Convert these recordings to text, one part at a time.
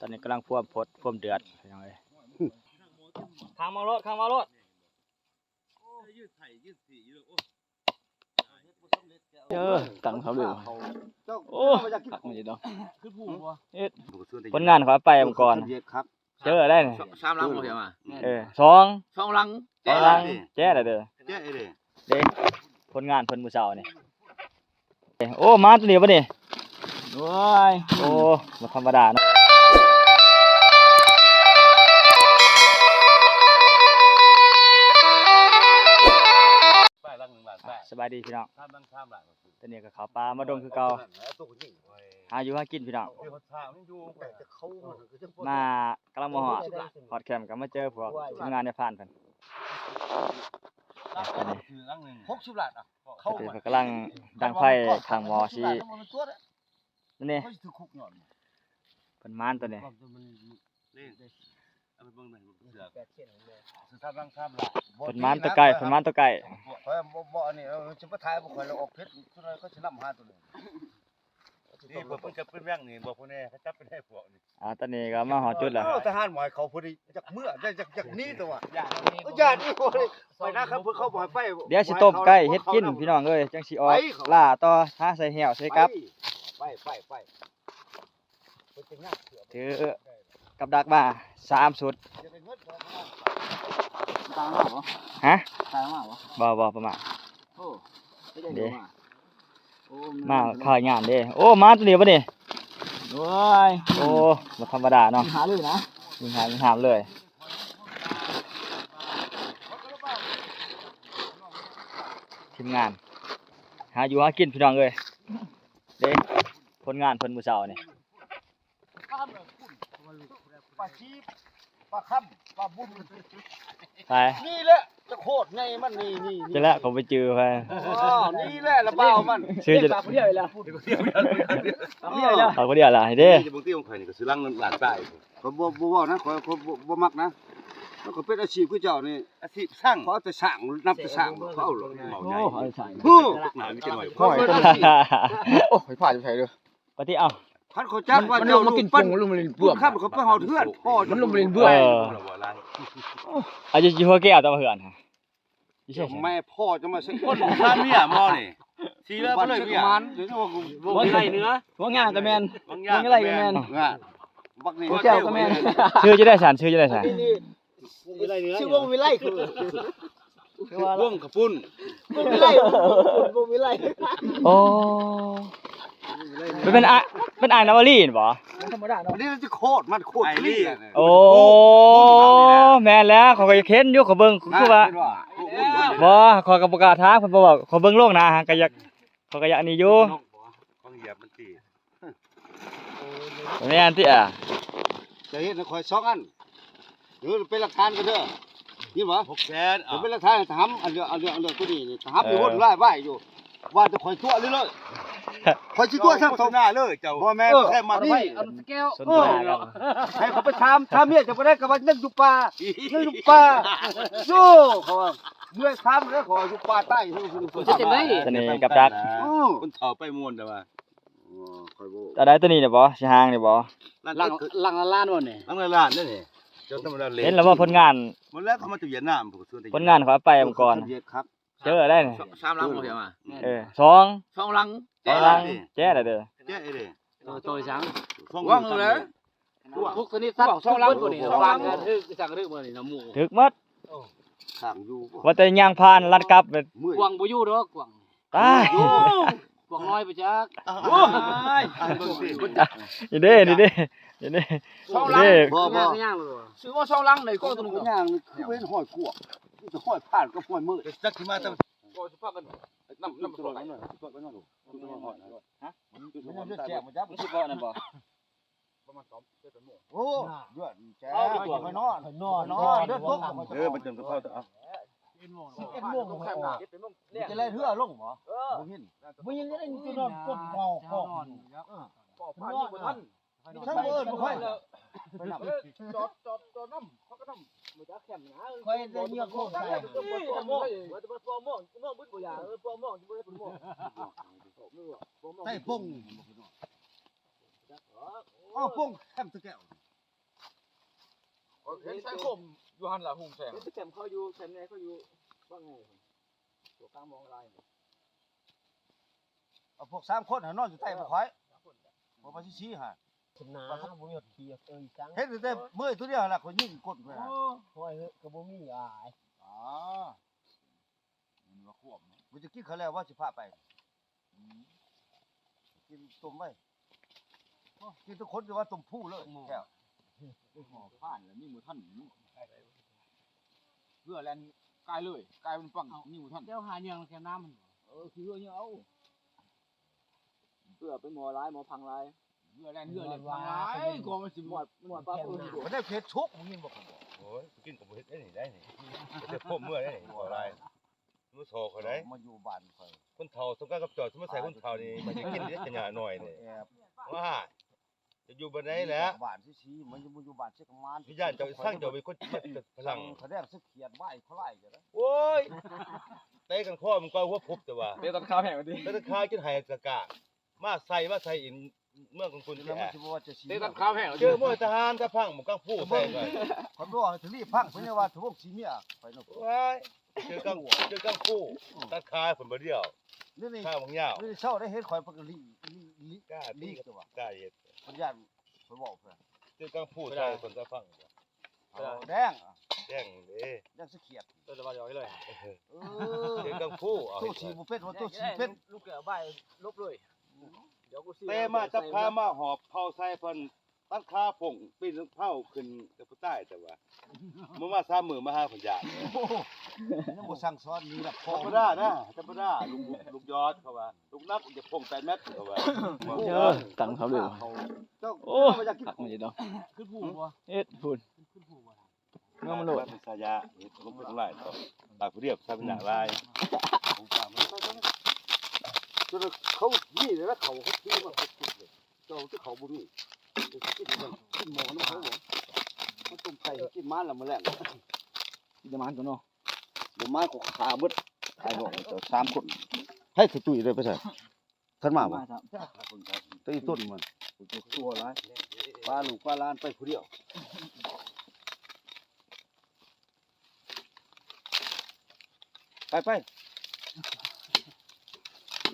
ອນນີ້ກຳລັງພວມພົດພວມເດືອດ ພີ່ນ້ອງເອີຍ. ຂ້າງມາໂລດ ຂ້າງມາໂລດ. ເອີ ຕັ້ງເຂົາເລີຍ. ໂອ້ ຄັກນີ້ເນາະ. ເຮັດ ຜົນງານເຂົາໄປມາກ່ອນ. ເຈີໄດ້ນີ້ ສາມຫຼັງບໍ່ເຫັນວ່າ. ເອີ ສອງ ສອງຫຼັງ ສອງຫຼັງ ແຈ້ແລ້ວເດີ ແຈ້ເດ້. ເດ້ ຜົນງານເພິ່ນມື້ເຊົ້ານີ້. ໂອ້ ມາຕົວນີ້ບໍ່ນີ້. ໂອ້ຍ ໂອ້ ບໍ່ທຳມະດາເນາະ. ສະບາຍດີພີ່ນ້ອງ. ຕອນນີ້ກໍເຂົ້າປ່າມາດົງຄືເກົ່າ ຫາຢູ່ຫາກິນພີ່ນ້ອງ. ມາ ກຳລັງມາຮອດ ຮອດແຄມກໍມາເຈີພວກທີມງານນາຍພານເພິ່ນ. ຕອນນີ້ ຫົກສິບລ້ານ ເຂົາກຳລັງດັງໄຟ ຂ້າງໝໍ້ຊິ ນີ້ ເພິ່ນມານຕອນນີ້. ເພິ່ນມານແຕ່ໄກ ເພິ່ນມານແຕ່ໄກ. ຂ້ອຍບໍ່ ບໍ່ອັນນີ້ ເອີ ຊິມາຖ່າຍບໍ່ ຂ້ອຍລະອອກເພັດ ສ່ວນຫຼາຍເຂົາຊິນຳຫາຕົວນີ້. ນີ້ພວກເພິ່ນຈັບເປັນແວງນີ້ ບອກພວກແນ່ ເຂົາຈັບເປັນໄດ້ພວກນີ້. ອ່າ ຕອນນີ້ກໍມາຮອດຈຸດແລ້ວ. ໂອ້ ທະຫານໝາຍເຂົາພໍດີ ຢາກເມືອ ຢາກ ຢາກ ຢາກໜີຕົວະ. ຢ້ານນີ້ ໄປນະ ຄັນເພິ່ນເຂົາບໍ່ໃຫ້ໄປ. ດຽວຊິຕົ້ມໄກ່ເຮັດກິນພີ່ນ້ອງເອີຍ ຈັ່ງຊິອອກລ່າຕໍ່ ຫາໃສ່ແຮ້ວໃສ່ກັບ. ໄປ ໄປ ໄປ. ຖືກັບດັກມາສາມຊຸດ. ຕາຍມາບໍ່? ຮະ? ຕາຍມາບໍ່? ບໍ່ ບໍ່ປະມາດ. ໂອ້ ເດ້ ໂອ້ ມາຂາຍງານເດ້. ໂອ້ ມາຕົວນີ້ບໍ່ນີ້. ໂອ້ຍ ໂອ້ ບໍ່ທຳມະດາເນາະ. ຫາເລີຍນະ ຫາ ຫາເລີຍ. ທີມງານຫາຢູ່ຫາກິນພີ່ນ້ອງເອີຍ. ເດ້ ຜົນງານເພິ່ນມື້ເຊົ້ານີ້. ປາຊີບ ປາຄຳ ປາບຸນ ໄປ ນີ້ແຫຼະ ຈະໂຄດໃຫຍ່ມັນ ນີ້ ນີ້ ນີ້ແຫຼະ ເຂົາໄປຈື່ໄປ. ອໍ ນີ້ແຫຼະລະບ່າວມັນ ຊື່ຈະ ປາກຜູ້ດຽວອີກແລ້ວ ປາກຜູ້ດຽວອີກແລ້ວ ປາກຜູ້ດຽວອີກແລ້ວ. ເອົາຜູ້ດຽວລະເດ້ ບໍ່ຕິຂອງຂ້ອຍນີ້ກໍຊື່ຫຼັງຫຼານຊາຍ. ຂ້ອຍບໍ່ ບໍ່ເວົ້ານະ ຂ້ອຍ ຂ້ອຍບໍ່ ບໍ່ມັກນະ. ແລ້ວຂ້ອຍເປັນອາຊີບຄືເຈົ້ານີ້ ອາຊີບຊ່າງ ເຂົາເອົາແຕ່ຊ່າງ ນັບແຕ່ຊ່າງ ເຂົາເອົາໂລດ. ເວົ້າໃຫຍ່ ໂອ້ ເອົາຊ່າງ ໂອ້ ພວກໜ້າມີແຕ່ນ້ອຍ. ໂອ້ຍ ໂອ້ຍ ໄປພາດຢູ່ໃສເດີ. ປະຕິເອົາ ຄັນເຂົາຈັກວ່າເຈົ້າລູກປັນບຸນຄຳ ເຂົາໄປຮອດເຮືອນພໍ່ ມັນລົງໄປຫຼິ້ນເບື່ອຍ. ເອີ ອາ ຢູ່ ຢູ່ຫົວແກ້ວ ແຕ່ວ່າເຮືອນຫະ ຢູ່ໃສ? ແມ່ພໍ່ຈະມາໃສ່ຄົນ ຂ້າເມຍໝໍນີ້ ຊິເລີຍບໍ່ເລີຍເມຍ. ວັງໄລເໜືອ ວັງຍາງກໍແມ່ນ ວັງຍາງກໍແມ່ນ ວັງໄລກໍແມ່ນ ວັງນີ້ ຫົວແກ້ວກໍແມ່ນ. ຊື່ຈັ່ງໃດຊັ້ນ ຊື່ຈັ່ງໃດຊັ້ນ? ຊື່ວົງວິໄລຄື ວົງຂະປຸ້ນ ວົງວິໄລ ວົງວິໄລ. ໂອ້ ມັນເປັນອ້າຍ ເປັນອ້າຍນາວາລີແມ່ນບໍ່? ທຳມະດາເນາະ ອັນນີ້ມັນຊິໂຄດ ມັນໂຄດເລີຍ. ໂອ້ ແມ່ນແລ້ວ ຂ້ອຍກໍຢາກເຫັນຢູ່ ຂ້ອຍເບິ່ງຄືວ່າ ບໍ່ ຂ້ອຍກໍບໍ່ກ້າຖາມ ເພິ່ນບໍ່ເວົ້າ ຂ້ອຍເບິ່ງລົງໜ້າ ຫາກໍຢາກ ຂ້ອຍກໍຢາກອັນນີ້ຢູ່ ຂອງຢຽບມັນຕີ. ແມ່ນຕິອະ ຈະເຮັດໃຫ້ຂ້ອຍສອງອັນ ເດີ ເປັນຫຼັກຖານກັນເດີ ຍິນບໍ່? ຫົກແສນ ເອົາເປັນຫຼັກຖານໃຫ້ທະຫຳ ອັນເລື່ອງ ອັນເລື່ອງ ອັນເລື່ອງໂຕນີ້ນີ້ ທະຫຳຢູ່ ເອີ ວົນວາຍວາຍຢູ່ ວ່າແຕ່ຂ້ອຍຕົວະເລີຍ ເອີ ຂ້ອຍຊິຕົວະຊ່ຳເຂົາ ໂຄສະນາເລີຍເຈົ້າ ບໍ່ແມ່ນ ເອີ ແຄ່ມັນນີ້ ສົນທະນາກັນ ໃຫ້ເຂົາໄປຖາມ ຖາມເມຍເຈົ້າບໍ່ໄດ້ ກໍວ່າຍັງຢູ່ປ່າ ຍັງຢູ່ປ່າ ໂອ້ ເຂົາວ່າ ເມື່ອຍຖາມແລ້ວ ເຂົາວ່າຢູ່ປ່າໃຕ້ ເຮັດຈັ່ງໃດ? ຕອນນີ້ກັບດັກ ໂອ້ ຄົນເຖົ້າໄປມ່ວນແຕ່ວ່າ ອໍ ຂ້ອຍບໍ່ ອັນໃດຕົວນີ້ນະບໍ່? ຊິຫາງນີ້ບໍ່? ຫຼັງ ຫຼັງລະລ້ານບໍ່ນີ້? ຫຼັງລະລ້ານເດ້ນີ້ ເຈົ້າທຳມະດາເລ ເຫັນແລ້ວບໍ່ຜົນງານ? ໝົດແລ້ວເຂົາມາຈາກຫວຽດນາມ ຜົນງານເຂົາໄປມາກ່ອນ ເຈີໄດ້ນີ້ ສາມຫຼັງບໍ່ເຫັນວ່າ ເອີ ສອງ ສອງຫຼັງ ສອງຫຼັງ ແຈ້ແລ້ວເດີ ແຈ້ເດ້ ໂຕ ໂຕອີ່ສັງ ຫວັງແລ້ວ ພວກຊະນິດສັດ ສອງຫຼັງ ສອງຫຼັງ ຖືກ ຖືກໝົດ ຂ້າງຢູ່ ວ່າແຕ່ຍ່າງຜ່ານລັດກັບ ກວາງບໍ່ຢູ່ດອກ ກວາງ ຕາຍ ໂອ້ ພວກນ້ອຍໄປຈັກ ໂອ້ຍ ນີ້ເດ້ ນີ້ເດ້ ນີ້ເດ້ ສອງຫຼັງ ບໍ່ ບໍ່ ຊື້ວ່າສອງຫຼັງໃນກໍຕົວໜຶ່ງ ຍ່າງຄືເຫັນຫ້ອຍກວກ ມີແຕ່ຫ້ອຍຜ່ານກັບຫ້ອຍມືດ ຈັກຊິມາແຕ່ ກໍຊິພາກັນນຳ ນຳໄປ ຮະ ມັນຊິເບາະນັ້ນບໍ່ ປະມານສອງ ໂອ້ ເດືອນແຈ ຂ້ອຍນອນ ນອນ ນອນ ເດີນຕົກ ເອີ ມັນຈົນກະເພົາ ສິບເອັດໂມງ ສິບເອັດໂມງ ຈະແລ່ນເຮືອລົງບໍ່? ເອີ ບໍ່ຍິນ ບໍ່ຍິນໄດ້ ຈະນອນກົດເມົາ ເອີ ນອນ ບໍ່ທັນ ຊ່າງບໍ່ເອີ້ນບໍ່ຄ່ອຍ ໄປນຳ ເອີ ຈອດ ຈອດ ຈອດນຳ ເຂົາກໍນຳ ບໍ່ຈັກແຄມນະ ຂ້ອຍໄດ້ເຫຍື່ອໂຄກໃສ່ ເອີ ພວກໝໍ ພວກໝໍ ພວກໝໍ ໃຕ້ປົງ ເອົາປົງແຄມຕະແກ້ວ ເຫັນໃສ່ຄົມຢູ່ຫັ້ນລະ ຮຸ່ງແສງ ເຫັນໄປແຄມເຂົາຢູ່ ແຄມໃຫຍ່ເຂົາຢູ່ ວ່າໄງ ຕົວກາງມອງລາຍ ເອົາພວກສາມຄົນຫັ້ນນອນຢູ່ໃຕ້ພວກຂ້ອຍ ເອີ ພວກປາຊີຊີຫັ້ນ ຂຶ້ນໜາ ບໍ່ມີຮອດຂີ່ ເອີ ອີ່ສັງ ເຫັນແຕ່ເມື່ອຍຕົວດຽວຫັ້ນລະ ຂ້ອຍຍິງກົດໄປ ໂອ້ຍ ກໍບໍ່ມີອ້າຍ ອໍ ມັນວ່າຄວາມ ບໍ່ຈະກິນເຂົາແລ້ວວ່າຊິພາໄປ ອືມ ກິນຕົ້ມໄວ້ ໂອ້ ກິນທຸກຄົນ ແຕ່ວ່າຕົ້ມພູເລີຍ ແກ້ວ ໝໍຜ່ານແລ້ວ ມີບໍ່ທັນ ເຮືອແລ່ນກາຍເລີຍ ກາຍເປັນຝັ່ງ ເອົ້າ ມີບໍ່ທັນ ແກ້ວຫາເຫຍື່ອແຄມນ້ຳ ເອີ ຂີ້ເຫື່ອເຫຍື່ອເອົາ ເພື່ອໄປໝໍຫຼາຍ ໝໍພັງຫຼາຍ ເຫຍື່ອແລ່ນ ເຫຍື່ອແລ່ນພັງຫຼາຍ ກໍມັນຊິໝົດ ໝົດປາບ ມັນໄດ້ເຜັດສຸກ ມຶງຍິນບໍ່? ໂອ້ຍ ກິນກໍບໍ່ເຮັດໄດ້ນີ້ ໄດ້ນີ້ ແຕ່ພວກເມື່ອໄດ້ນີ້ ໝໍຫຼາຍ ມາສໍເຂົາໄດ້ ມາຢູ່ບ້ານຂ້ອຍ ຄົນເຖົ້າສຳຄັນກັບເຈົ້າ ຊິມາໃສ່ຄົນເຖົ້ານີ້ ມັນຊິກິນໄດ້ຂະຫຍາໜ້ອຍນີ້ ແອບ ວ່າ ຈະຢູ່ບ້ານໃດແຫຼະ ບ້ານຊິໆ ມັນຢູ່ ມັນຢູ່ບ້ານເຊກະມານ ຢ້ານເຈົ້າອີ່ສັງ ເຈົ້າເປັນຄົນ ພະລັງ ສະແດງສະຂຽດໄວ້ເຂົາຫຼາຍ ໂອ້ຍ ເຕະກັນຄໍມັນກໍຫົວພຸບ ແຕ່ວ່າ ເຕະຕັດຂາແພງວ່າຕິ ເຕະຕັດຂາຈົນໃຫ້ສະກາ ມາໃສ່ ມາໃສ່ອີກ ເມືອງຂອງຄຸນ ແລ້ວມັນຊິບໍ່ວ່າຈະຊິ ເຕະຕັດຂາແພງ ເຈີມວຍທະຫານກະພັງ ໝູກາງພູໃສ່ໄປ ຂ້ອຍບອກໃຫ້ທະວີພັງ ເພິ່ນວ່າທະວົງສີເມຍ ໄປເນາະ ວ້າຍ ເຈີກາງ ເຈີກາງພູ ອືມ ຕັດຂາເພິ່ນບໍ່ດຽວ ນີ້ນີ້ ຂາບັກຍາວ ນີ້ເຊົ້າໄດ້ເຫັນຂ້ອຍປະກະລີ ລີ ລີ ກ້າຕິ ລີກວ່າ ກ້າເຮັດ ເພິ່ນຢ້ານຂ້ອຍເວົ້າເພິ່ນ ເຈີກາງພູໃສ່ເພິ່ນກະພັງ ເອົາແດງ ແດງເດ້ ແດງສະຂຽດ ໂຕລະບາດອອກເລີຍ ເອີ ເຈີກາງພູ ເອົາ ໂຕສີບໍ່ເປັນວ່າໂຕສີເປັນ ລູກແກ້ວບາຍຫຼົບເລີຍ ແຕ່ມາຈັບຂາມາຫອບເຜົາໃສ່ເພິ່ນ ຕັດຂາພົງ ປີນເຜົາຂຶ້ນກັບຜູ້ຕາຍ ແຕ່ວ່າ ມື້ມາສາມມື້ມາຫາເພິ່ນຢາກ ໂອ້ໂຫ ຍັງບໍ່ສັ່ງສອນນີ້ລະ ທຳມະດານະ ທຳມະດາ ລູກ ລູກຍອດ ເຂົາວ່າ ລູກໜັກຈະພົງແປດແມັດ ເຂົາວ່າ ເອີ ຕັ້ງເຂົາເລີຍ ເຈົ້າ ໂອ້ ຢາກກິນ ຕັກມັນຢູ່ດອກ ຂຶ້ນພູບໍ່ ເຮັດພຸ້ນ ຂຶ້ນພູບໍ່ ເມືອງມັນໂລດ ມັນເປັນສາຍາ ເຮັດລົງໄປທາງຫຼາຍ ປາກຜູ້ດຽວ ສາຍາຫຼາຍ ຈົນເຂົາມີແລ້ວ ເຂົາ ເຂົາຖືມາເຮັດເລີຍ ເຈົ້າທີ່ເຂົາບໍ່ມີ ເຈົ້າຊິກິນຫຍັງ ກິນໝໍນຳເຂົາບໍ່ ມັນຕົ້ມໄກ່ໃຫ້ກິນມາລະມື້ແລງ ກິນແຕ່ມານກ່ອນເນາະ ບໍ່ມາກໍຂ້າເບິດ ອ້າຍບອກເຈົ້າສາມຄົນ ໃຜສະຕຸ້ຍເດ້ໄປໃສ? ຄັນມາບໍ່? ມາ ແຕ່ອີ່ຕົ້ນມັນ ຕົວຫຼາຍ ປາລູກປາຫຼານໄປຜູ້ດຽວ ໄປ ໄປ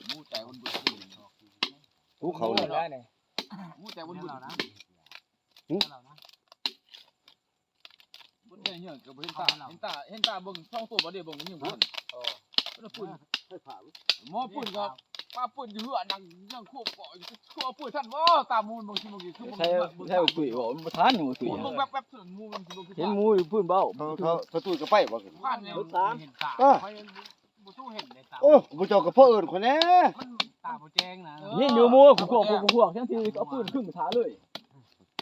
ໝູແຕ່ຄົນບໍ່ກິນ ພູເຂົານີ້ ໝູແຕ່ຄົນບໍ່ກິນ ຫື? ບໍ່ໄດ້ເຫຍື່ອກໍບໍ່ເຫັນຕາ ເຫັນຕາ ເຫັນຕາເບິ່ງສອງໂຕບໍ່ໄດ້ເບິ່ງຍິງເພິ່ນ ເອີ ເພິ່ນເອົາປືນ ໄຟຟ້າ ໝໍປືນກໍປາປືນຢູ່ເຮືອນ ນັ່ງຍັງໂຄກເກາະຢູ່ ຄືເອົາປືນທັນບໍ່? ຕາມໝູນບາງທີບາງທີຄືບໍ່ ໃຊ້ ໃຊ້ປືນບໍ່? ມັນບໍ່ທັນ ຍັງບໍ່ຕຸ້ຍ ເບິ່ງແວບໆ ເທົ່ານັ້ນ ໝູມັນຊິບໍ່ຄື ເຫັນໝູຢູ່ພື້ນເບົາ ເຂົາ ເຂົາ ເຂົາຕຸ້ຍກໍໄປບໍ່? ຜ່ານແລ້ວ ເຫັນຕາ ເອີ ຂ້ອຍບໍ່ສູ້ເຫັນໃນຕາ ໂອ້ ໝູເຈົ້າກໍພໍເອີ້ນຂ້ອຍແດ່ ມັນຕາບໍ່ແຈ້ງນະ ຍິນຢູ່ໝູ ພວກ ພວກ ພວກ ພວກ ຈັ່ງຊິເອົາປືນຂຶ້ນຖ້າເລີຍ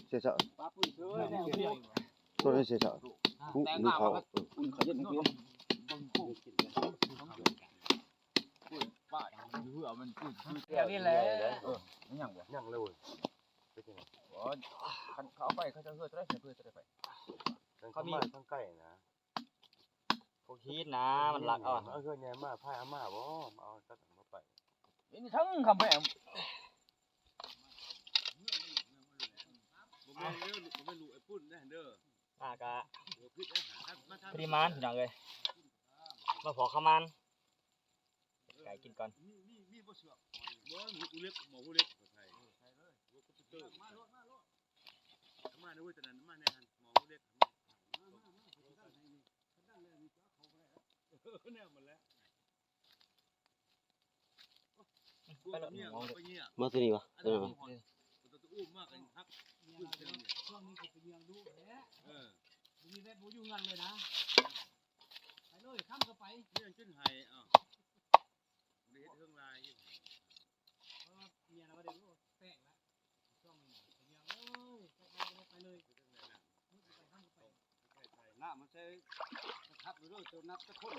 ເສຍຊະ ປາປືນເຊີຍແນວ ໂຕນີ້ເສຍຊະ ແຕ່ງໜ້າ ເຂົາ ເອີ ເຂົາເຮັດໃຫ້ກິນ ໂອ້ຍ ປ້າ ເຮືອມັນ ແບບນີ້ແຫຼະ ເອີ ຍັງບໍ່ ຍັງເລີຍ ເປັນຈັ່ງໃດ ໂອ້ຍ ຄັນເຂົາເອົາໄປ ເຂົາຈະເຮືອຈະໄດ້ ເຮືອຈະໄດ້ໄປ ເຂົາມີ ທາງໃກ້ນະ ພວກຮີດນະ ມັນລັກເອົາ ເອົາເຮືອໃຫຍ່ມາ ພາຍເອົາມາບໍ່ ມາເອົາຈັກອັນມາໄປ ນີ້ທັງກຳແພງ ບໍ່ແມ່ນເດີ ບໍ່ແມ່ນລູກ ບໍ່ແມ່ນລູກໄອ້ປຸ້ນເດີ ອ່າ ກະພໍດີມານ ພີ່ນ້ອງເອີຍ ມາພໍຂະມານ ໄກ່ກິນກ່ອນ ມີ ມີ ມີບໍ່ເຊືອກ ບໍ່ ຫູເຫຼັກ ໝໍຫູເຫຼັກ ໃສ່ ໃສ່ເລີຍ ຫົວຄອມພິວເຕີ ມາໂລດ ມາໂລດ ມາເດີເວີຍ ຕອນນັ້ນ ມາແນ່ຫັ້ນ ໝໍຫູເຫຼັກ ມາ ມາ ມາ ມາ ແນວມັນແຫຼະ ໄປແລ້ວ ມາໂຕນີ້ວະ ເອີ ເອີ ຊ່ວງນີ້ກໍໄປຍ່າງດຸແທ້ ເອີ ບໍ່ມີແວະ ບໍ່ຢູ່ເຮືອນເລີຍນະ ໄປເລີຍ ຄ່ຳກໍໄປ ຍ່າງຈົນໄຫ້ ອ້າວ ບໍ່ໄດ້ເຮັດເຮືອນຫຼາຍ ເອີ ເມຍນະວ່າໄດ້ ໂອ້ ແຕກລະ ຊ່ວງນີ້ໄປຍ່າງເລີຍ ໄປ ໄປ ໄປເລີຍ ໄປທາງໄປ ນ້ຳມັນໃສ່ຄັກເດີ ເຈົ້ານັບຈັກຄົນ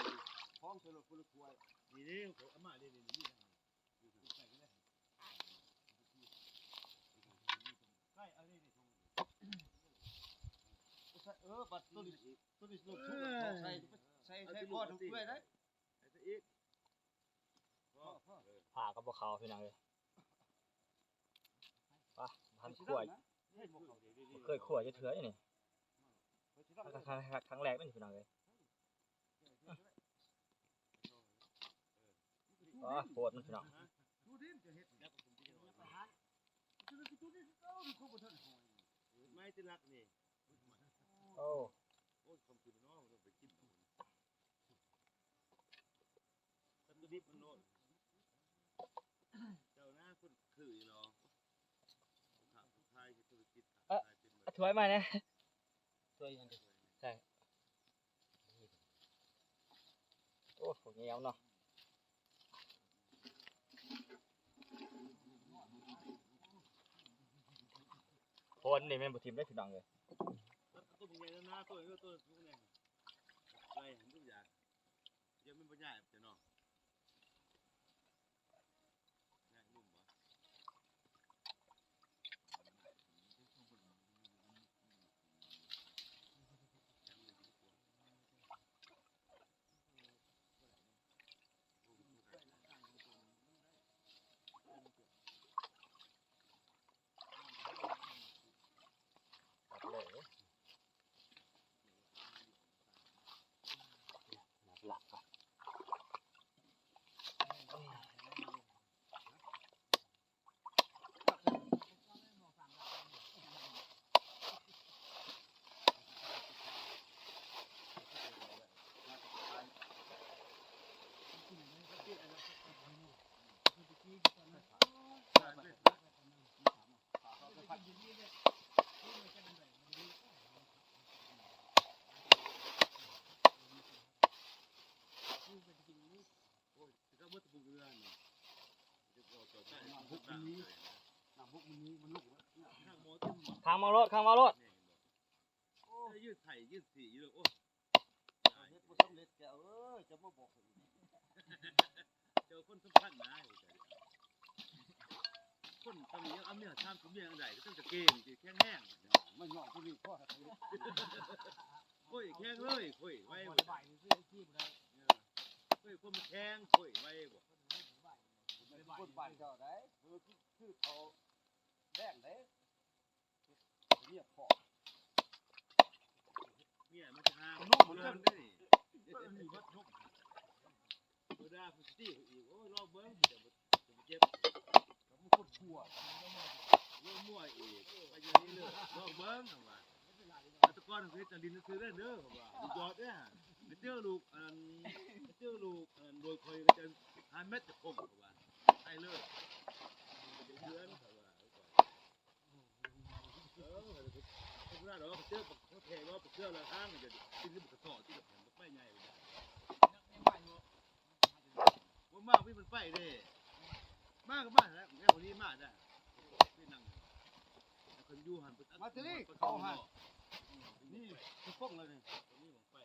ພ້ອມໃສ່ລົດຜູ້ລະຖ້ວຍ ນີ້ເດ້ ເຂົາເອົາມາເດ້ ນີ້ ນີ້ ໃສ່ ເອີ ບັດໂຕນີ້ ໂຕນີ້ລົດທຸກ ເອົາໃສ່ ໃສ່ ໃສ່ກ້ອນເອົາເປື່ອຍໄດ້ ໃສ່ອີກ ຜ້າກໍບໍ່ເຂົ້າ ພີ່ນ້ອງເອີຍ ປະ ບໍ່ທັນຂົ້ວ ບໍ່ເຄີຍຂົ້ວຈັກເທື່ອນີ້ ໄປ ຄັ້ງ ຄັ້ງ ຄັ້ງແລກເດ້ພີ່ນ້ອງເອີຍ. ອໍ ໂພດມັນພີ່ນ້ອງ ໄມ້ຕິລັກນີ້ ໂອ້ ໂອ້ຍ ຄຳກິນເນາະ ໄປກິນ ວັດຖຸດິບມັນໂລດ ເຈົ້ານະຄົນຄືເນາະ ຄ້າຂາຍເຮັດທຸລະກິດ ເອີ ຂາຍເປັນ ເອົາຖ້ວຍມາແດ່ ຖ້ວຍຢູ່ຫັ້ນ ໃສ່ ໂອ້ ພວກນີ້ເອົາເນາະ ໂພນນີ້ແມ່ນບໍ່ຖິ້ມເດ້ພີ່ນ້ອງເອີຍ ໂຕໃຫຍ່ນະ ໂຕ ໂຕ ໂຕນີ້ ໄລ່ໃຫ້ມັນຢາກ ຢ່າມັນບໍ່ໃຫຍ່ເນາະ. ຂ້າງມາໂລດ ຂ້າງມາໂລດ ຢືດໄຖຢືດສີຢູ່ ໂອ້ຍ ເຮັດບໍ່ສຳເລັດແກເອີຍ ຈະມາບອກ ເຈົ້າຄົນສຳຄັນນາ ຄົນທຳນີ້ເອົາເມຍ ຖາມຊິເມຍອັນໃດ ກໍຕ້ອງຈະເກັ່ງ ຊິແຂງແຮງ ມາຍ້ອງຜູ້ນີ້ພໍ ຂ້ອຍແຂງເລີຍ ຂ້ອຍໄວບໍ່ໄດ້ ຂ້ອຍຄົນແຂງ ຂ້ອຍໄວບໍ່ ຄົນບ້ານເຈົ້າໃດ ຄື ຄືເຂົາແດງເດ້. ເມຍພໍ່ ເມຍມັນຈະຫາລູກເພິ່ນເດ້ນີ້ ບໍ່ໄດ້ຜູ້ຊິຕີອີກ ໂອ້ຍ ລອງເບິ່ງ ຈະບໍ່ ຈະບໍ່ເຈັບ ມັນຄົນຊົ່ວ ລົງມົວອີກ ໄປຢູ່ນີ້ເລີຍ ລອງເບິ່ງ ເຂົາວ່າ ແຕ່ກ່ອນເຮັດຕາລິນຊື່ໆເດີ ເຂົາວ່າ ຢູ່ຍອດເດ້ ໄປເຈີລູກອັນນັ້ນ ໄປເຈີລູກອັນນັ້ນ ໂດຍຂ້ອຍກໍຈະຫາແມັດຈະຄົງ ເຂົາວ່າ ໄປເລີຍ ເດືອນ ເຂົາວ່າ ເອີ ເວລາດອກ ເຈີບັກແທງເນາະ ໄປເຈີລະທາງ ຈະກິນກັບບັກກະເທາະ ກິນກັບບັກໄມ້ໃຫຍ່ ບໍ່ມາ ມີມັນໄປເດ້ ມາກໍມາແລ້ວ ແລ້ວນີ້ມາໄດ້ ໄປນັ່ງ ແລ້ວເພິ່ນຢູ່ຫັ້ນ ມາຕິລີ ເຂົາຫັ້ນ ນີ້ຄືປົງແລ້ວນີ້ ນີ້ບັກໄຟ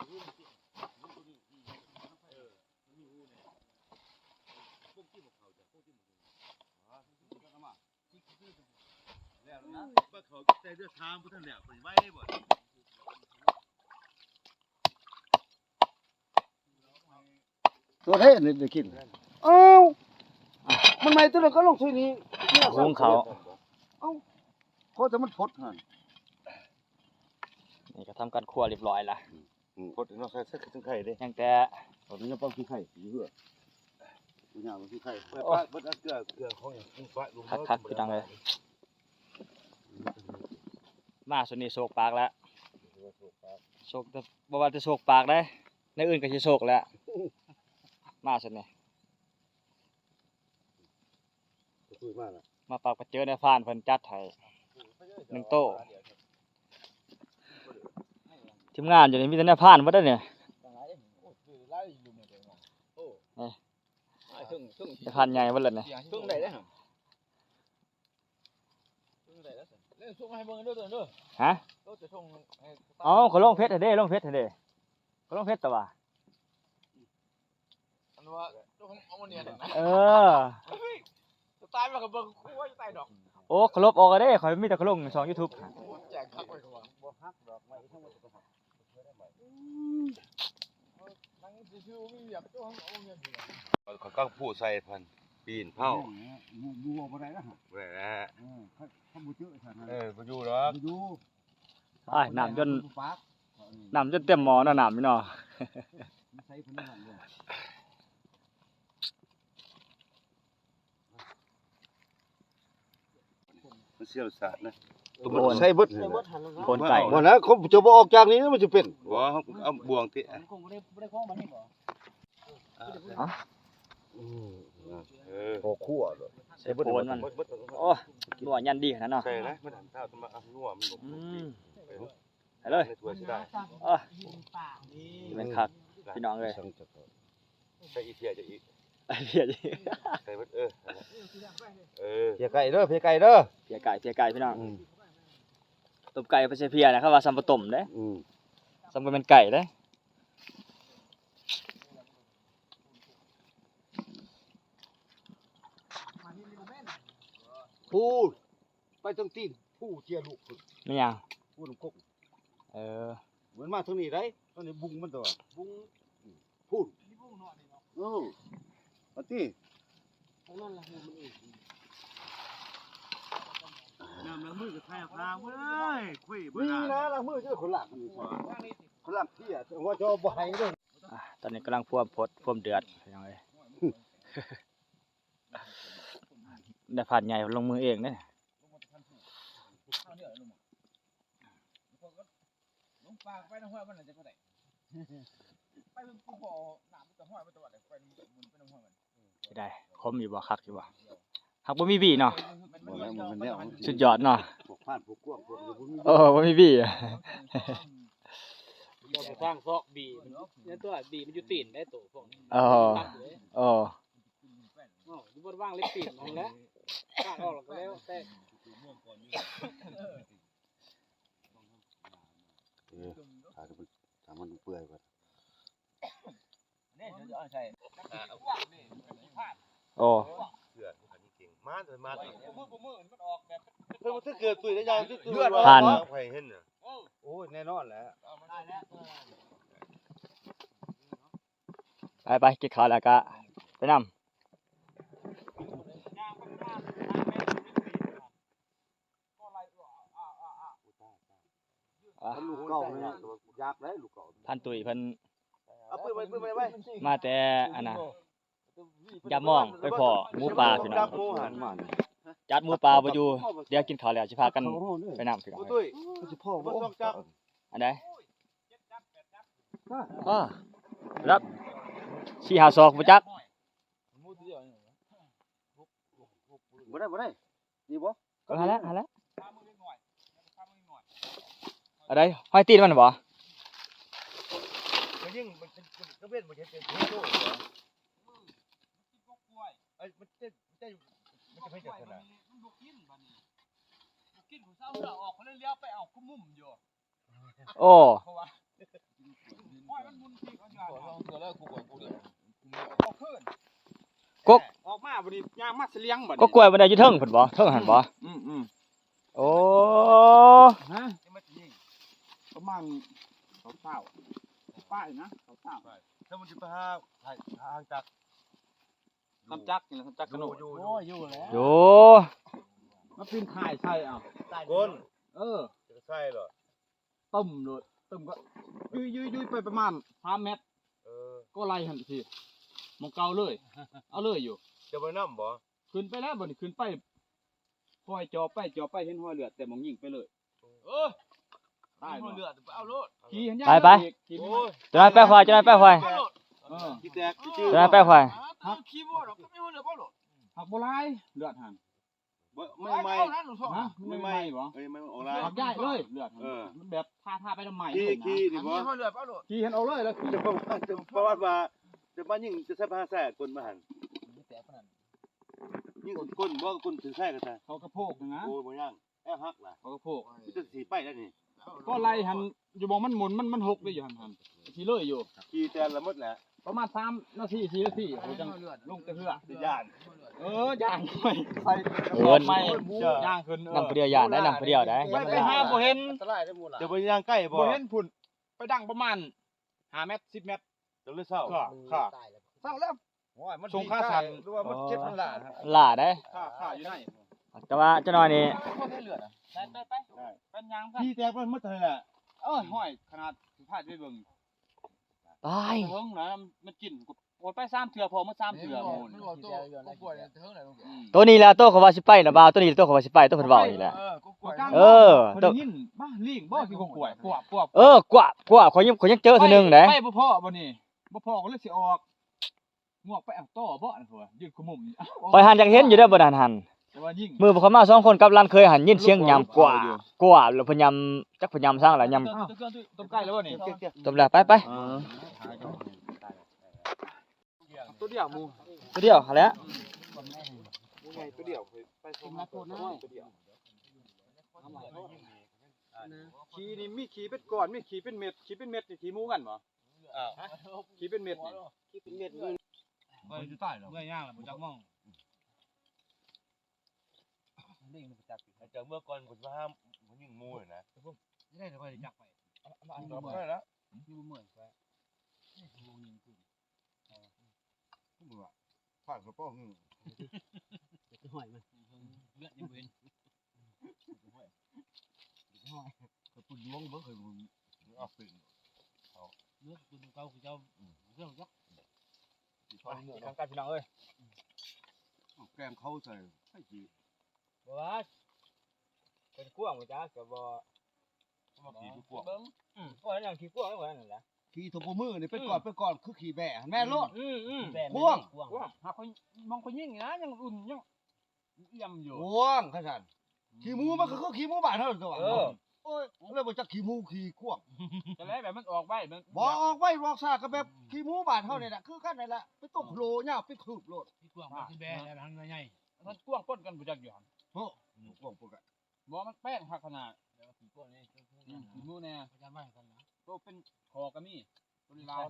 ເອີ ມັນມີຮູແນ່ ປົງກິນຂອງເຂົາ ຈັກປົງກິນ ຕົວໃດອັນນີ້ໄດ້ກິນ? ເອົ້າ ມັນໃໝ່ຕົວນັ້ນກໍລົງໃສ່ນີ້ ເອົາ ຂໍແຕ່ມັນຟົດຫັ້ນ ນີ້ກໍທຳການຄົວລຽບຮ້ອຍລະ. ອືມ ອືມ ພໍດີເນາະ ໃສ່ ໃສ່ຂຶງໄຂ່ເດ້ ຍັງແຕ່ ພໍດີເນາະ ເປົ່າຂຶງໄຂ່ຢູ່ເຮືອນ ບໍ່ຍາກ ເອົາຂຶງໄຂ່ ໂອ້ ເບິດເອົາເກືອ ເກືອຂອງຫຍັງ ປະລົງ ຄັກໆ ພີ່ນ້ອງເອີຍ ມາຊຸດນີ້ໂຊກປາກແລ້ວ ໂຊກ ແຕ່ບໍ່ວ່າແຕ່ໂຊກປາກເດ້ ແນວອື່ນກໍຊິໂຊກແລ້ວ ມາຊຸດນີ້. ມາປາກໄປເຈີນາຍພານເພິ່ນຈັດໃຫ້ໜຶ່ງໂຕ ທີມງານຢູ່ນີ້ມີແຕ່ນາຍພານເບິດເດ້ນີ້ ນາຍພານໃຫຍ່ເບິດເລີຍນີ້ ຮະ ເອົາ ເຂົາລົງເຟສໃຫ້ເດ້ ລົງເຟສໃຫ້ເດ້ ເຂົາລົງເຟສແຕ່ວ່າ ອັນວ່າ ເອີ ສະຕາຍມັນກໍເບິ່ງຄົວຢູ່ໃຕ້ດອກ ໂອ້ ເຂົາລົບອອກແລ້ວເດ້ ຂ້ອຍມີແຕ່ເຂົາລົງຊ່ອງຢູທູບ ແຈ້ງຄັກໄວ້ ເຂົາວ່າບໍ່ຮັກດອກໄມ້ທັງໝົດ ນັ່ງຊື່ໆ ມີວຽກ ເຂົາກໍຜູ້ໃສ່ພັນ ປີນເຜົາ ຢູ່ ຢູ່ບໍ່ໄດ້ລະ ບໍ່ໄດ້ລະ ເອີ ຄັນ ຄັນບໍ່ເຈີຊັ້ນ ເອີ ບໍ່ຢູ່ດອກ ບໍ່ຢູ່. ອ້າຍ ນ້ຳຈົນ ນ້ຳຈົນເຕັມໝໍ້ເນາະ ນ້ຳນີ້ເນາະ. ມັນເສຍລະສາດນະ ໂອນ ໃສ່ເບິດ ໂອນໄກ ບໍ່ນະ ເຂົາຈະບໍ່ອອກຈາກນີ້ ມັນຈະເປັນ ບໍ່ ເຮົາເອົາບ່ວງຕິ ເອີ ພໍຄົວໂລດ ໃສ່ເບິດ ໂອນມັນ ໂອ້ ນົວຍັນດີຂະໜາດເນາະ ໃສ່ນະ ມັນເອົານົວມັນ ອືມ ໃສ່ເລີຍ ເອີ ແມ່ນຄັກ ພີ່ນ້ອງເອີຍ ໃສ່ອີເພຍ ໃສ່ອີເພຍ ໃສ່ເບິດ ເອີ ເອີ ເພຍໄກ່ເດີ ເພຍໄກ່ເດີ ເພຍໄກ່ ເພຍໄກ່ ພີ່ນ້ອງ ອືມ ຕົ້ມໄກ່ບໍ່ໃສ່ເພຍນະ ເຂົາວ່າສ່ຳບໍ່ຕົ້ມເດ້ ອືມ ສ່ຳບໍ່ແມ່ນໄກ່ເດ້. ພູນ ໄປເທິງຕີນພູເຈຍລູກພຸ້ນ ແມ່ນຫຍັງ? ພູນນ້ຳກົກ ເອີ ມັນມາທາງນີ້ໄດ໋ ທາງນີ້ບຸງມັນຕົວະ ບຸງ ອືມ ພຸ້ນ ເອີ ມາຕິ ນ້ຳລ້າງມືກໍຖ່າຍພາເວີຍ ຄຸຍບໍ່ ນີ້ນະ ລ້າງມືຈະຄົນລ້າງນີ້ ຄົນລ້າງເພຍ ວ່າຈະບໍ່ໃຫ້ເດີ. ອ່າ ຕອນນີ້ກຳລັງພວມພົດ ພວມເດືອດ ພີ່ນ້ອງເອີຍ ນາຍພານໃຫຍ່ລົງມືເອງເດ້ ລົງປ່າໄປນຳຫ້ວຍມັນຈະບໍ່ໄດ້ ໄປ ກູບໍ່ເອົານ້ຳໄປຫ້ວຍມັນຕະວັດ ໄປນຳ ໄປນຳຫ້ວຍມັນ ຊິໄດ້ ຄົມຢູ່ບໍ່ ຄັກຢູ່ບໍ່ ຫາກບໍ່ມີບີເນາະ ສຸດຍອດເນາະ ພວກພານພວກກວາງພວກນີ້ບໍ່ມີບີ ເອີ ບໍ່ມີບີ ເຈົ້າໄປທາງຊອກບີມັນ ນັ້ນຕົວບີມັນຢູ່ຕີນໄດ໋ໂຕພວກນີ້ ເອີ ເອີ ເອີ ຢູ່ບ່ອນວາງເລັກຕີນນັ້ນແຫຼະ ປາດອອກແລ້ວກໍແລ້ວແຕ່ ເອີ ຖ້າມັນ ຖ້າມັນເປື່ອຍກ່ອນ ໂອ້ ເສືອອັນນີ້ເກັ່ງ ມາ ມາ ເພິ່ນບໍ່ຖືກເກີດຕຸ້ຍໄດ້ຍາງ ຄື ຄື ຜ່ານ ໃຜເຫັນນະ ໂອ້ຍ ແນ່ນອນແຫຼະ ໄປ ໄປ ກິນເຂົ້າແລ້ວກະໄປນຳ. ອ່າ ຄັນລູກເກົ່ານີ້ຢາກໄດ້ລູກເກົ່າ ພັນຕຸ້ຍເພິ່ນ ເອົາປືນໄວ້ ປືນໄວ້ ໄວ້ ມາແຕ່ອັນນ່າ ຢາມມອງໄປພໍ້ໝູປ່າພີ່ນ້ອງ ຈັດໝູປ່າບໍ່ຢູ່ ດຽວກິນເຂົ້າແລ້ວຊິພາກັນໄປນຳພີ່ນ້ອງ ຕຸ້ຍ ຊິພໍບໍ່ ອັນໃດ ພໍ ລັບ ສີ່ຫ້າສອກບໍ່ຈັກ ບໍ່ໄດ້ ບໍ່ໄດ້ ນີ້ບໍ່ ເອີ ຫັ້ນແຫຼະ ຫັ້ນແຫຼະ ອັນໃດ ຫ້ອຍຕີນມັນບໍ່ ກະຍິງ ມັນກະເວັນບໍ່ເຫັນເປັນໂຕ ເອີຍ ມັນຈະ ມັນຈະ ມັນຈະເປັນຈັ່ງຊັ້ນນະ ມັນບໍ່ກິນບາດນີ້ ບໍ່ກິນ ຜູ້ສາວເຮືອອອກ ເຂົາເລີຍລ້ຽວໄປເອົາຄຸມມຸມຢູ່. ໂອ້ ກົກ ອອກມາບັດນີ້ຍ່າງມາສະຫຼຽງບັດນີ້ ກົກກ້ວຍບັນໄດຢູ່ເທິງພຸ້ນບໍ່ ເທິງຫັ້ນບໍ່ ອືມໆ ໂອ້ ຮະ ປະມານຊາວ ປາຍນະ ຊາວ ແລ້ວມັນຊິໄປຫາ ຫາຫາງຈັກ ນ້ຳຈັກນີ້ແຫຼະ ນ້ຳຈັກກະໂນດ ໂອ້ ຢູ່ແລ້ວ ຢູ່ ມາປີນຄ້າຍໃສ່ເອົາ ກົ້ນ ເອີ ຈະໃສ່ໂລດ ຕຶ້ມໂລດ ຕຶ້ມກໍ ຍຸຍໆໆ ໄປປະມານສາມແມັດ ເອີ ກໍໄລ່ຫັ້ນຊິ ໝ່ອງເກົ່າເລີຍ ເອົາເລີຍຢູ່ ຈະໄປນຳບໍ່? ຂຶ້ນໄປແລ້ວ ບັດນີ້ຂຶ້ນໄປ ຄ່ອຍເຈາະໄປເຈາະໄປ ເຫັນຮອຍເລືອດ ແຕ່ໝ່ອງຍິງໄປເລີຍ ເອີ ຕາຍ ມີຮອຍເລືອດ ໄປເອົາໂລດ ຂີ່ຫັ້ນ ໄປ ໄປ ຂີ່ ໂອ້ຍ ເຈົ້ານາຍໄປຄວາຍ ເຈົ້ານາຍໄປຄວາຍ ເອີ ຂີ້ແຕກຊື່ໆ ເຈົ້ານາຍໄປຄວາຍ ຫາກບໍ່ຫຼາຍເລືອດຫັ້ນ ບໍ່ ໃໝ່ໆ ຮະ ໃໝ່ໆບໍ່ ເອີຍ ມັນອອກຫຼາຍ ຢາກເລີຍເລືອດ ເອີ ມັນແບບທາ ທາໄປນຳໄໝ ຂີ່ ຂີ່ນີ້ບໍ່ ຂີ່ຫັ້ນອອກເລີຍ ແລ້ວຂີ່ ຈະປະມານ ຈະປະມານວ່າ ຈະມາຍິງ ຈະໃສ່ຜ້າແຊກຄົນມາຫັ້ນ ຍິງຄົນບໍ່ ຄົນຖືກແຊກກໍຊະ ເຂົາກະໂພກນະ ໂອ້ຍ ບໍ່ຍັງ ແອວຫັກລະ ເຂົາກະໂພກ ມີແຕ່ຊິໄປແລ້ວນີ້ ກໍໄລ່ຫັ້ນ ຢູ່ບ່ອນມັນໝຸນ ມັນ ມັນຫົກເດ້ຢູ່ຫັ້ນ ຫັ້ນ ຊິເລີຍຢູ່ ຂີ່ແຕ່ລະໝົດແຫຼະ ປະມານສາມນາທີ ສີ່ນາທີ ໂຫ ຈັ່ງລົງແຕ່ເຮືອ ຢ້ານ ເອີ ຢ້ານ ໃສ່ກະສອບໃໝ່ ຍ່າງຂຶ້ນ ເອີ ນຳຜູ້ດຽວຢ້ານໄດ໋ ນຳຜູ້ດຽວໄດ໋ ໄປຫາບໍ່ເຫັນ ຈະໄປຍ່າງໃກ້ບໍ່ ບໍ່ເຫັນພຸ້ນ ໄປດັງປະມານຫ້າແມັດ ສິບແມັດ ຈະເລີຍເຊົາ ຂ້າ ຂ້າ ເຊົາແລ້ວ ໂອ້ຍ ມັນສົງຂາສັ້ນ ຫຼືວ່າມັນເຈັບ ມັນລ້າ ລ້າໄດ໋ ຂ້າ ຂ້າຢູ່ໃນ ແຕ່ວ່າຈັກໜ້ອຍນີ້ ໄປ ໄປ ໄປ ໄປຍ່າງ ຂີ້ແຕກເບິດໝົດເທົ່ານັ້ນແຫຼະ. ໂອ້ຍ ຫ້ອຍ ຂະໜາດພາໄປເບິ່ງ ຕາຍ ເຖິງນະ ມັນກິນ ໂອ້ຍ ໄປສາມເທື່ອ ພໍໝົດສາມເທື່ອ. ໂຕນີ້ແຫຼະ ໂຕເຂົາວ່າຊິໄປນະບ່າວ ໂຕນີ້ແຫຼະ ໂຕເຂົາວ່າຊິໄປ ໂຕເພິ່ນເວົ້ານີ້ແຫຼະ. ເອີ ເອີ ຂ້ອຍໄດ້ຍິນ ມາ ລີງບໍ່ ທີ່ກະກວຍ ກວບ ກວບ ເອີ ກວບ ກວບ ຂ້ອຍຍັງ ຂ້ອຍຍັງເຈີເທື່ອໜຶ່ງເດ້. ໄປ ໄປບໍ່ພໍ້ບໍ່ນີ້ ບໍ່ພໍ້ກໍເລີຍຊິອອກ ງວກໄປເອົາຕໍ່ບໍ່ ຂ້ອຍວ່າ ຢືນຂະມຸ້ມ ຂ້ອຍຫັ້ນຢາກເຫັນຢູ່ເດ້ ບ່ອນຫັ້ນ ຫັ້ນ ແຕ່ວ່າຍິງ ມື້ພວກຂ້ອຍມາສອງຄົນກັບຫຼານເຂີຍຫັ້ນ ຍິນສຽງຫຍ້ຳ ກວາ ກວາ ແລ້ວເພິ່ນຫຍ້ຳ ຈັກເພິ່ນຫຕົ້ມຊາງລະ ຫຍ້ຳ. ຕົ້ມແລ້ວ ໄປ ໄປ ເອີ ຕົວດຽວໝູ່ ຕົວດຽວຫັ້ນແຫຼະ ຕົວດຽວ ໄປສອງຕົວ ຕົວດຽວ. ຂີ້ນີ້ມີຂີ້ເປັນກ້ອນ ມີຂີ້ເປັນເມັດ ຂີ້ເປັນເມັດນີ້ຂີ້ໝູກັນບໍ່? ອ້າວ ຂີ້ເປັນເມັດນີ້ ຂີ້ເປັນເມັດ ຂ້ອຍຊິຕາຍແລ້ວ ເມື່ອຍຍາງແລ້ວ ບໍ່ຈັກມອງ ເດ້ງບໍ່ຈັກ ໃຫ້ເຈົ້າເມື່ອກ່ອນ ຂ້ອຍຊິພາຜູ້ຍິງໝູຫັ້ນນະ ໄດ້ແລ້ວ ຂ້ອຍຊິຈັກໄປ ຈັກໄປແລ້ວ ຢູ່ເມື່ອຍ ເມື່ອຍ ຂ້າສະເປາະຫື ຈະຫ້ອຍມັນ ເລືອດຍັງບໍ່ເຫັນ ຫ້ອຍ ເຂົາປຸ້ນລວງເບິ່ງ ເຂົາເອົາເປັນ ເນາະ ປຸ້ນເກົ່າຄືເຈົ້າ ອືມ ເລື່ອງຈັກ ຊິທອດເມື່ອເນາະ ທາງການ ພີ່ນ້ອງເອີຍ ເອົາແກງເຂົ້າໃສ່ ໃສ່ຈີ່ ບໍ່ວ່າ ເປັນກວາງບໍ່ຈັກ ກໍບໍ່ ມາຂີ່ຄືກວາງ ເບິ່ງ ອືມ ວ່າຫຍັງຂີ້ກວາງວ່ານັ້ນແຫຼະ ຂີ້ທົ່ວຜູ້ມືນີ້ ເປັນກ້ອນ ອືມ ເປັນກ້ອນ ຄືຂີ້ແບ້ຫັ້ນ ແມ່ນໂລດ ອືມ ອືມ ອືມ ແມ່ນ ກວາງ ກວາງ ຫາຂ້ອຍ ມອງຂ້ອຍຍິງນີ້ນະ ຍັງອຸ່ນ ຍັງ ອ່ຽມຢູ່ ກວາງ ຄັນຊັ້ນ ອືມ ຂີ້ໝູມັນກໍຄືຂີ້ໝູບ້ານເຮົາຕົວະ ເອີ ໂອ້ຍ ເລີຍບໍ່ຈັກຂີ້ໝູຂີ້ກວາງ ຈັ່ງໃດແບບມັນອອກໄວ ມັນ ບໍ່ ອອກໄວອອກຊ້າ ກໍແບບ ອືມ ຂີ້ໝູບ້ານເຮົານີ້ແຫຼະ ຄືກັນນັ້ນແຫຼະ ເປັນຕົວໂຄລຍາວເປັນຄືບໂລດ ຂີ້ກວາງມັນຊິແບະ ມັນໃຫຍ່ ມັນກວາງປົນກັນບໍ່ຈັກຢູ່ຫັ້ນ ໂອ້ ກວາງປົນກັນ ບໍ່ ມັນແປ້ງຄັກຂະໜາດ ແຕ່ວ່າຂີ້ກວາງນີ້ ອືມ ຂີ້ໝູແດ່ ໂຕເປັນຂໍກໍມີ ຕົວລາຍ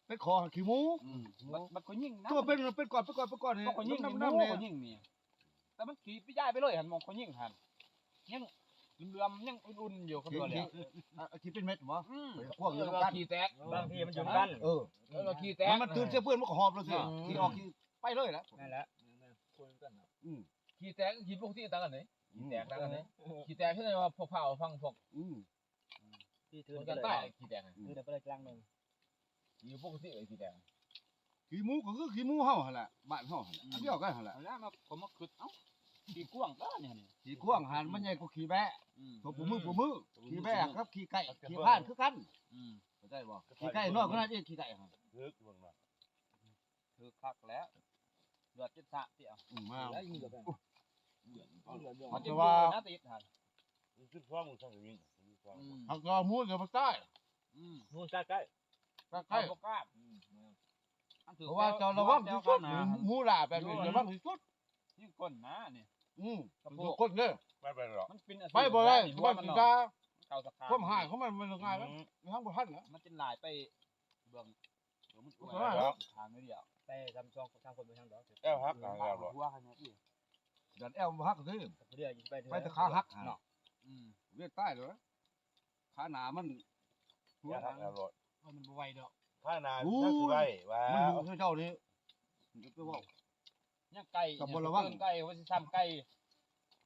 ເປັນຂໍຂີ້ໝູ ອືມ ບັດ ບັດຂ້ອຍຍິງນະ ຕົວເປັນ ເປັນກ້ອນ ເປັນກ້ອນ ເປັນກ້ອນນີ້ ຂ້ອຍຍິງ ນ້ຳ ນ້ຳ ໝູ ນີ້ ຂ້ອຍຍິງນີ້ ແຕ່ມັນຂີ້ໄປຍ້າຍໄປເລີຍຫັ້ນ ໝອງຂ້ອຍຍິງຫັ້ນ ຍັງເຫຼືອມໆ ຍັງອຸ່ນໆຢູ່ ຄັນວ່າແລ້ວ ຂີ້ເປັນເມັດບໍ່ ອືມ ກວາງຢູ່ນຳກັນ ເອີ ຂີ້ແຕກ ບາງທີມັນຢູ່ນຳກັນ ເອີ ເອີ ຂີ້ແຕກ ມັນ ມັນຕື່ນໃສ່ເພື່ອນ ມັນກໍຫອບແລ້ວຊິ ອືມ ຂີ້ອອກຂີ້ໄປເລີຍລະ ນັ້ນແຫຼະ ອືມ ຂີ້ແຕກ ຂີ້ປົກກະຕິຕ່າງກັນເດ້ ອືມ ຂີ້ແຕກຕ່າງກັນເດ້ ອືມ ຂີ້ແຕກຄືວ່າພວກເຜົາຝັງພວກ ອືມ ທີ່ຖື ມັນກໍຕາຍ ໄປເລີຍ ຂີ້ແຕກ ອືມ ຖືໄປເລີຍກາງໜຶ່ງ ຢູ່ປົກກະຕິເລີຍຂີ້ແຕກ ຂີ້ໝູກໍຄືຂີ້ໝູເຮົາຫັ້ນແຫຼະ ບ້ານເຮົາຫັ້ນແຫຼະ ອືມ ອັນດຽວກັນຫັ້ນແຫຼະ ຫັ້ນແຫຼະ ມາ ຂ້ອຍມາຄິດ ເອົ້າ ຂີ້ກວາງກໍນີ້ ຂີ້ກວາງຫັ້ນມັນໃຫຍ່ກວ່າຂີ້ແບ້ ອືມ ຕົວຜູ້ມື ອືມ ຜູ້ມື ຂີ້ແບ້ກັບຂີ້ໄກ່ ຂີ້ຜ່ານຄືກັນ ອືມ ເຂົ້າໃຈບໍ່? ຂີ້ໄກ່ນ້ອຍຂະໜາດເອງ ຂີ້ໄກ່ຫັ້ນ ຖືກເບິ່ງນະ ຖືກຄັກແລ້ວ ເລືອດເຈັດສະຕິເອົາ ອືມ ມາ ແລ້ວຍິງກັບແບບ ມັນຈະວ່າ ສິບສອງ ສິບສອງ ອືມ ຫາກວ່າໝູເດີບໍ່ຕາຍ ອືມ ໝູຕາຍໃກ້ ຕາຍໃກ້ ບໍ່ກ້າ ອືມ ເພາະວ່າເຈົ້າລະວັງທີ່ສຸດ ໝູຫຼ້າແບບນີ້ລະວັງທີ່ສຸດ ຍິງກົ້ນນະນີ້ ອືມ ສະໂພກ ຢູ່ກົ້ນເດີ ໄປ ໄປບໍ່ໄດ້ ມັນເປັນ ໄປບໍ່ໄດ້ ມັນຊິດາ ຄວາມຮ້າຍຂອງມັນ ມັນງ່າຍ ອືມ ຍັງບໍ່ທັນນະ ມັນຈະຫຼາຍໄປເບື້ອງ ເອີ ມັນ ມັນ ທາງດຽວ ແຕ່ທຳສອງ ທາງຄົນໄປທາງດຽວ ແອວຫັກ ທາງດຽວ ຫົວຂະໜາດນີ້ ຢ້ານແອວບໍ່ຫັກເດ້ ໄປແຕ່ຂາຫັກເນາະ ອືມ ວຽດຕາຍເລີຍ ຂາໜ້າມັນ ແອວຫັກແອວໂລດ ມັນບໍ່ໄຫວດອກ ຂາໜ້າມັນຊິໄຫວວ່າ ມັນຢູ່ໃນເຈົ້ານີ້ ຢ່າໄປເວົ້າ ຍັງໄກ່ ກໍບໍ່ລະວັງ ເອີ້ນໄກ່ວ່າຊິຊ້ຳໄກ່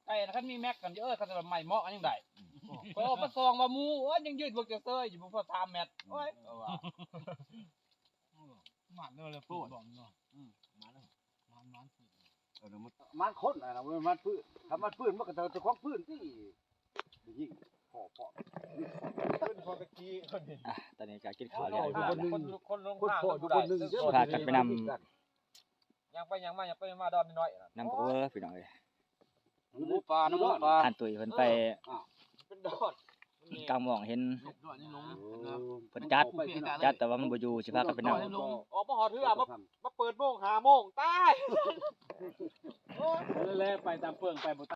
ໄກ່ນະ ຄັນມີແມັກກັນຢູ່ ເອີ ຄັນວ່າໄມ້ເໝາະຍັງໄດ້ ອືມ ຂ້ອຍອອກມາສ່ອງວ່າໝູ ໂອ້ຍ ຍັງຢືນເບິ່ງເຈົ້າເຊີຍຢູ່ ບໍ່ພໍສາມແມັດ ໂອ້ຍ ເອີ ວ່າ ມັນເນາະ ແລ້ວປູດບອມເນາະ ອືມ ມັນເນາະ ມັນ ມັນ ເອີ ມັນຄົນນະ ບໍ່ແມ່ນມັນປືນ ຖ້າມັນປືນ ມັນກໍເຈົ້າຂອງປືນຕິ ໄດ້ຍິງພໍ້ໆ ເປັນພໍ້ຕະກີ້ຄົນນີ້ ອ່ະ ຕອນນີ້ກໍກິນເຂົ້າແລ້ວ ຄົນ ຄົນລົງທາງ ຄົນບໍ່ໄດ້ ພາກັນໄປນຳ ຍ່າງໄປຍ່າງມາ ຍ່າງໄປຍ່າງມາ ດອນນ້ອຍໆ ນຳ ໂອ້ຍ ເອີ ພີ່ນ້ອງເອີຍ ນ້ຳໝູປ່າ ນ້ຳໝູປ່າ ທ່ານຕຸ້ຍເພິ່ນໄປ ເອີ ເປັນດອນ ກາງມອງເຫັນ ເພິ່ນຈັດ ຈັດ ແຕ່ວ່າມັນບໍ່ຢູ່ ຊິພາກັນໄປນຳ ອອກມາຮອດເຮືອ ມາ ມາເປີດໂມງ ຫ້າໂມງ ຕາຍ ໂອ້ຍ ແລ່ໄປຕາມເປິງໄປບໍ່